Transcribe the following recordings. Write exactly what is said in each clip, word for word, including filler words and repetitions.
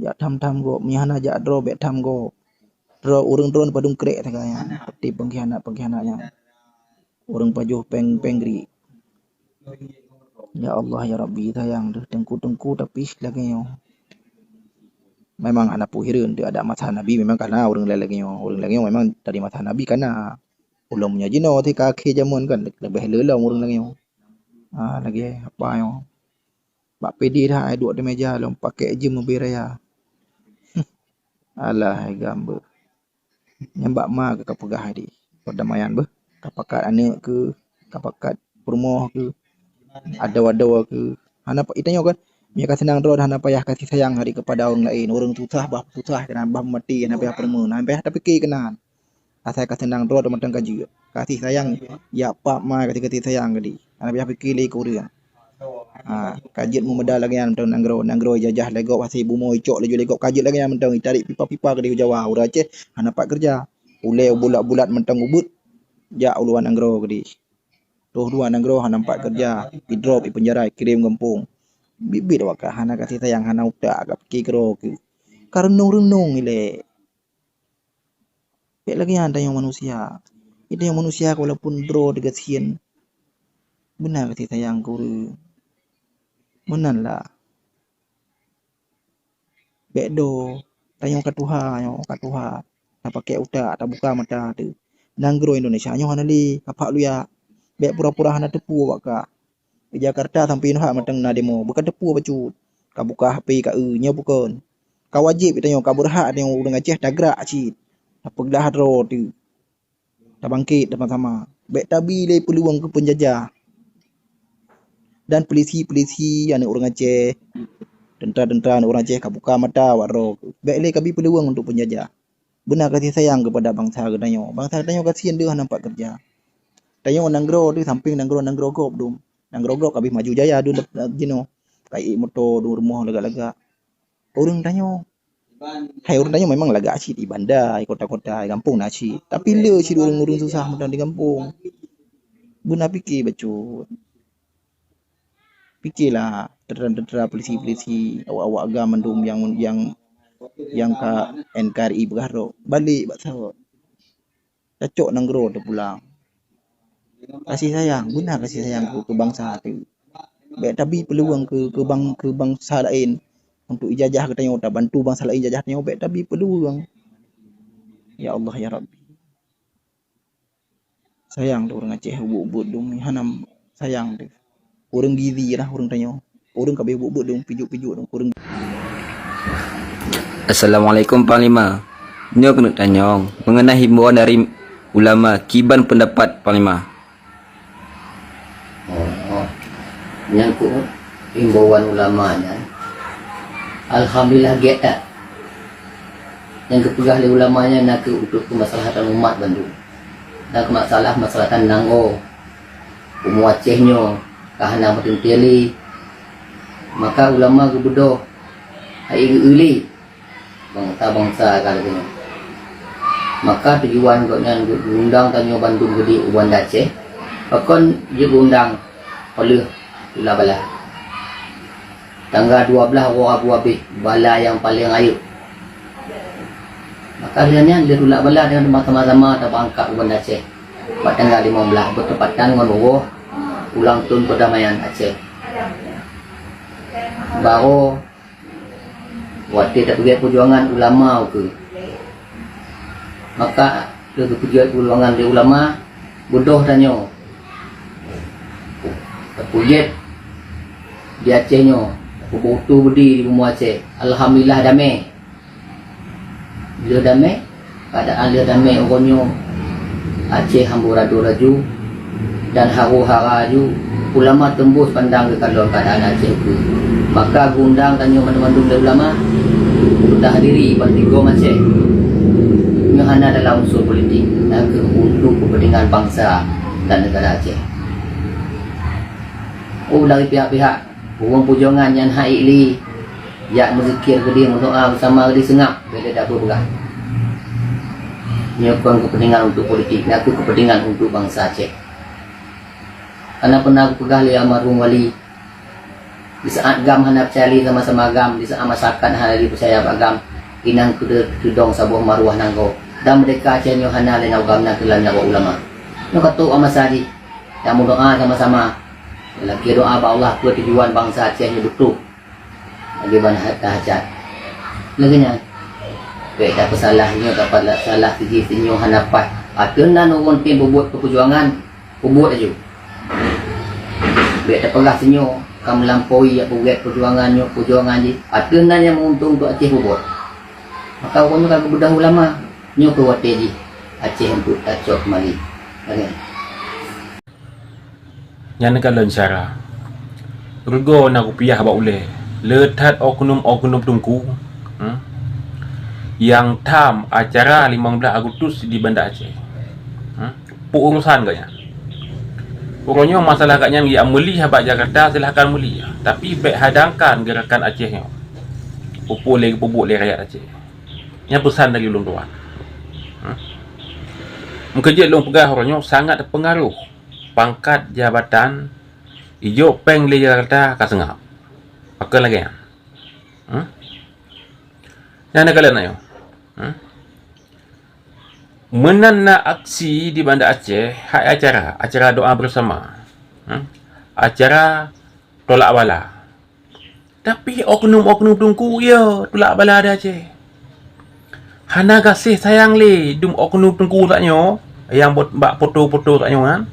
Jak tham-tham gob, meunyo hana jak droe bèk tham gob. Droe ureueng droe padum krek sagai nyan. Peuti pengkhianat-pengkhianat nyan. Ureueng pajoh péng, péng gri. Ya Allah, ya Rabbi, sayang deuh teungku-teungku tapi lagèe nyoe. Memang hana peue hireuen deuh, adak masa Nabi memang kana ureueng lagèe nyoe. Ureueng lagèe nyoe memang dari masa Nabi kana. Ulôn meunyoe jinoe teuka akhé jameun kan leubeh le lom ureueng lagèe nyoe. Ah, lagèe apa nyoe? Bak P D dah ai duek di meja lom pakai jeuem ubé raya. Alah, hai gam beuh. Nyan bak ma ka peugah tadi. Perdamaian beuh. Ka pakat aneuk keuh, ka pakat peurumoh keuh, adoe-adoe keuh. Hana pa-, itanyoe kan, meunyo ka seunang droe hana payah kasih sayang hari kepada ureueng laén. Ureueng susah bah susah keunan, bah maté hana payah peurumoh, hana payah tapike keunan. Asai ka seunang droe mantong ka jeuet. Kasih sayang, jak pap ma kasih, kasih sayang tadi. Hana payah pike lé keu ureueng. Ha, ka jeuet meumeuda lagèe nyan mantong nanggroe, nanggroe jajah lé gob, hase bumoe icok laju lé gob, ka jeuet lagèe nyan mantong, itarék pipa-pipa keudéh u Jawa, ureueng Aceh hana pat keureuja. Ulèe bulat-bulat mantong ubeuet jak u luwa nanggroe keudéh. Troh luwa nanggroe hana pat keureuja, idrop, ipeunjara, ikirém gampông. Biet-biet awak ka hana kasih sayang, hana utak, ka pike keudroe keuh. Ka reunong-reunong ilèe. Bèk lagèe nyan tanyoe manusia. Tanyoe manusia walaupun droe teugasien, beuna kasih sayang keu ureueng. Meunan lah. Bèk do, tanyoe ka tuha nyoe, ka tuha. Tapakèk utak, tabuka mata teuh. Nanggroe Indonesia nyoe hana lé, ka phak luyak. Bèk pura-pura hana teupeue awak ka. Di Jakarta sampoe nyoe mantong na demo, beuka teupeue bacut. Ka buka H P ka eu, nyoe bukon. Ka wajéb tanyoe, ka beurhak tanyoe ureueng Aceh tagrak cit. Tapeuglah droe teuh. Tabangkét sama-sama. Bèk tabi lé peuluweueng keu peunjajah. Dan peulisi-peulisi aneuk ureueng Aceh, teuntra-teuntra aneuk ureueng Aceh ka buka mata awak droe. Bèk lé kabi peuluweueng untuk peunjajah. Beuna kasih sayang keupada bansa geutanyoe. Bansa geutanyoe gasien deuh hana pat keureuja. Tanyoe nanggroe deuh sampéng nanggroe-nanggroe gob dum. Nanggroe gob ka abéh maju jaya dum jinoe. Ka iék moto dum rumoh lagak-lagak. Ureueng tanyoe. Hai ureueng tanyoe memang lagak cit di banda, di kota-kota, di gampông na cit. Tapi le cit ureueng-ureueng susah mantong di gampông. Beuna pike bacut. Pikelah teuntara-teuntara, polisi-polisi, awak-awak GAM mandum nyang, nyang, nyang ka N K R I peugah rot. Balek bak saboh. Tacok nanggroe teupulang. Kasih sayang, beuna kasih sayang keu, keu bansa teuh. Bèk tabi peuluweueng keu, keu bang-, keu bansa laén untuk ijajah geutanyoe, tabantu bansa laén jajah tanyoe, bèk tabi peuluweueng. Ya Allah, ya Rabbi. Sayang teuh ureueng Aceh, ubit-ubit dum, hana sayang teuh. Ureueng gizi lah ureueng tanyoe. Ureueng ka abéh ubit-ubit dum, pijuk-pijuk dum, ureueng. Assalamualaikum Panglima. Nyoe keuneuk tanyong mengenai himbauan dari ulama, kiban pendapat Panglima? Oh, nyangkut himbauan ulama nyan, alhamdulillah gèt that. Nyang geupeugah lé ulama nyan na kheueh untuk keumaslahatan umat bandum. Dan keumaslahan-maslahatan nanggroe. Bumoe Aceh nyoe ka hana meuteuntèe lé. Maka ulama geubeudôh hai geu-eu lé bansa-bansa ka lagèe nyoe. Maka tujuan gobnyan geuundang tanyoe bandum keudéh u Banda Aceh. Pakon jeuet geuundang? Óh lheueh tulak bala. Tanggai dua blaih uroe Rabu abéh, bala nyang paleng rayeuk. Maka lheueh nyan lheueh tulak bala, dan sama-sama tabeurangkat u Banda Aceh. Bak tanggai limong blaih, beutepatan ngon uroe ulang thôn perdamaian Aceh. Barô watèe tapeugèt peujuangan ulama ukeue. Maka lheueh geupeujeuet peujuangan lé ulama, beudôh tanyoe. Tapeugèt di Aceh nyoe, tapeubuet beudé di bumoe Aceh. Alhamdulillah damé. Lheueh damé, keuadaan lheueh damé uroe nyoe Aceh amburadul laju dan haru hara laju, ulama teumbôh pandang geukalon keuadaan Aceh ukeue. Maka geuundang tanyoe mandum-mandum lé ulama, tahdiri bantigom Aceh. Nyoe hana dalam unsur politik, na kheueh untuk keupeuntengan bansa dan neugara Aceh. Oh, dari pihak-pihak ureueng peujuangan nyan hai lé jak meuzikir keudéh, meudoa beusama keudéh seungab, bèk lé tapeugah. Nyoe kon keupeuntengan untuk politik, na kheueh keupeuntengan untuk bansa Aceh. Hana peuna geupeugah lé almarhum Wali, Di saat GAM hana peucaya lé sama-sama GAM, di saat masyarakat hana lé peucaya bak GAM, inan keudeh teudong saboh maruah nanggroe. Dan meurdeka Aceh nyoe hana lé nanggroe GAM, na keuh lam nanggroe ulama. Nyoe ka trok masa jih. Nyang meudoa sama-sama. Lakée doa bak Allah peue tujuan bansa Aceh nyoe beutôi. Lagée ban ha-, tahajat. Lagée nyan. Bék tapeusalah nyoe, tapeusalah sijih sinyoe hana paih. Ateueh nan ureuëng tem peubuet keu peujuangan, peubuet laju. Bék tapeugah sinyoe ka meulampaui jak peugét peujuangan nyoe, peujuangan jih. Ateueh nan nyang meuuntông untuk Aceh peubuet. Maka ureuëng nyoe ka geubeudôh ulama, nyoe keuh watée jih Aceh untuk tacok keumbali. Lagée nyan. Nyan ka lôn syara. Rugoe na kupiah bak ulée, le that oknum-oknum teungku, hmm, nyang tham acara limong blaih Agustus di Banda Aceh. Hmm, peue urusan gobnyan? Uroe nyoe masalah gobnyan geujak meuli bak Jakarta, silahkan meuli. Tapi bék hadangkan geurakan Aceh nyoe. Peue-peue lé geupeubuet lé rakyat Aceh. Nyan peusan dari ulôn tuan. Hmm. Meukeujeuet lôn peugah uroe nyoe sangat teupeungaruh. Pangkat jabatan, ijok péng lé Jakarta ka seungab. Pakon lagée nyan? Hmm? Nyan na kalon ayo. Hmm? Meunan na aksi di Banda Aceh, hai acara, acara doa bersama. Hmm? Acara tolak bala. Tapi oknum-oknum teungku, ya, tulak bala di Aceh. Hana gaséh sayang lé dum oknum teungku sak nyoe, nyang bot-, bak foto-foto sak nyoe kan.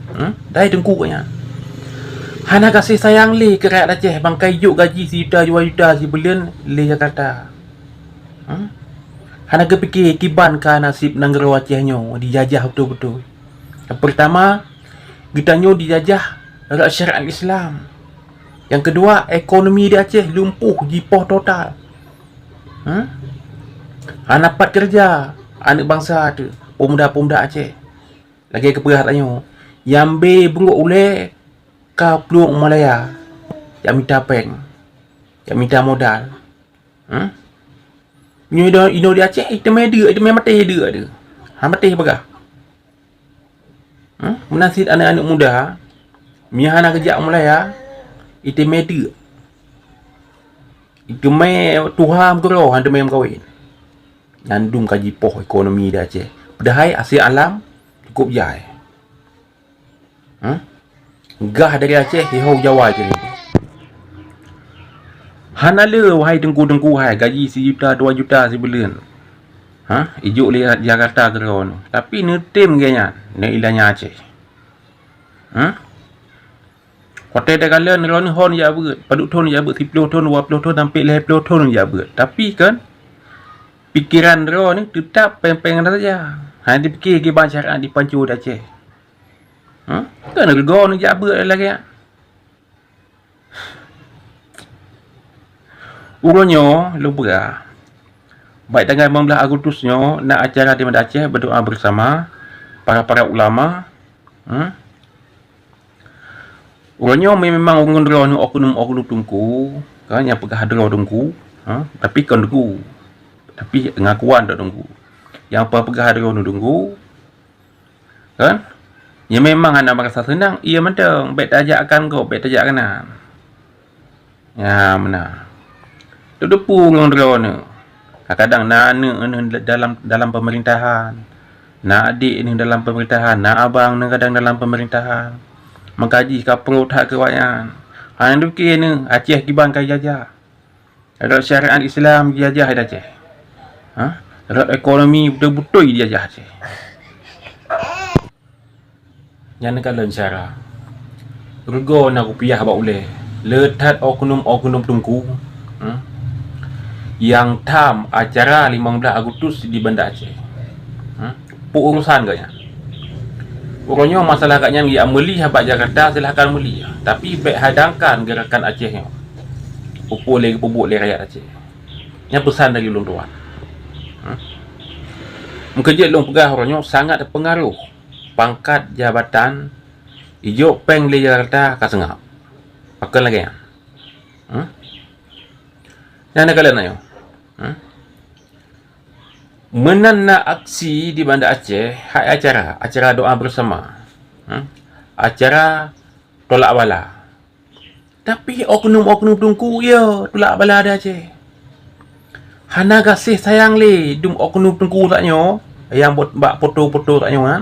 Hmm? Dai teungku kat nyan. Hana gaséh sayang lé keu rakyat Aceh, bangkai jok gaji sijuta dua juta sibuleuen lé Jakarta. Hmm? Hana geupike kiban ka nasib nanggroe Aceh nyoe dijajah beutôi-beutôi. Nyang peurtama, geutanyoe dijajah rot syariat Islam. Nyang keudua, ekonomi di Aceh lumpuh jipoh total. Hmm? Hana pat keureuja aneuëk bansa teuh, peumuda-peumuda Aceh. Lagée geupeugah tanyoe, nyang bé brok ulée ka plueng u Malaya, jak mita péng, jak mita modal. Hmm? Nyoe inoe, inoe di Aceh, iteumé deuk, iteumé maté deuk teuh. Ha, maté bagah. Hmm? Meunan cit aneuëk-aneuëk muda, meunyo hana geujak u Malaya, iteumé deuk. Iteumé tuha meukeurô, han teumé meukawen. Nyan dum ka jipoh ekonomi di Aceh. Padahai asie alam cukup jai. Hmm? Gah dari Aceh, sihô Jawa cit. Hana le, wahai teungku-teungku hai, gaji sijuta, dua juta sibuleuen. Ha? Ijok lé Jakarta keudroe nyoe. Tapi neutem gobnyan, neuilanya Aceh. Ha? Watée takalon droeneuh hon jak beuet, padub thon jak beuet, siploh thon, dua ploh thon, sampoe lhée ploh thon jak beuet. Tapi kan, pikeran droeneuh teutap péng-péng saja. Hana teupike kiban syariat dipanco di Aceh. Ha? Kan rugoe neuh jak beuet lagée nyan. Uroe nyoe lôn peugah, bak tanggai limong blaih Agustus nyoe na acara di Banda Aceh berdoa bersama para-para ulama. Hmm? Uroe nyoe memang ureuëng droeneuh oknum-oknum teungku, kan, nyang peugah droe teungku, ha? Tapi kon teungku. Tapi pengakuan droe teungku. Nyang peugah droeneuh teungku, kan? Ya memang hana merasa seunang, iya mantong, bék tajak akan gob, bék tajak keunan. Ya, meunan. Teudepu ngon droeneuh. Kadang-kadang na aneuëk neuh dalam, dalam pemerintahan, na adék neuh dalam pemerintahan, na abang neuh kadang dalam pemerintahan. Maka jih ka pro that keu awaknyan. Hana dipike neuh Aceh kiban ka jijajah. Rot syariat Islam jijajah di Aceh. Ha? Rot ekonomi beutôi-beutôi jijajah Aceh. Nyan ka lôn syara. Rugoe na kupiah bak ulée, le that oknum-oknum teungku, hmm, nyang tham acara limong blaih Agustus di Banda Aceh. Hmm? Peue urusan gobnyan? Uroe nyoe masalah gobnyan geujak meuli bak Jakarta, silahkan meuli. Tapi bék hadangkan geurakan Aceh nyoe. Peue-peue lé geupeubuet lé rakyat Aceh. Nyan peusan dari ulôn tuan. Hmm? Meukeujeuet lôn peugah uroe nyoe sangat teupeungaruh pangkat jabatan, ijok péng lé Jakarta ka seungab. Pakon lagée nyan? Hmm? Nyan na kalon ayo. Hmm? Meunan na aksi di Banda Aceh, hai acara, acara doa bersama. Hmm? Acara tolak bala. Tapi oknum-oknum teungku, ya, tulak bala di Aceh. Hana gaséh sayang lé dum oknum teungku sak nyoe, nyang bak foto-foto sak nyoe kan.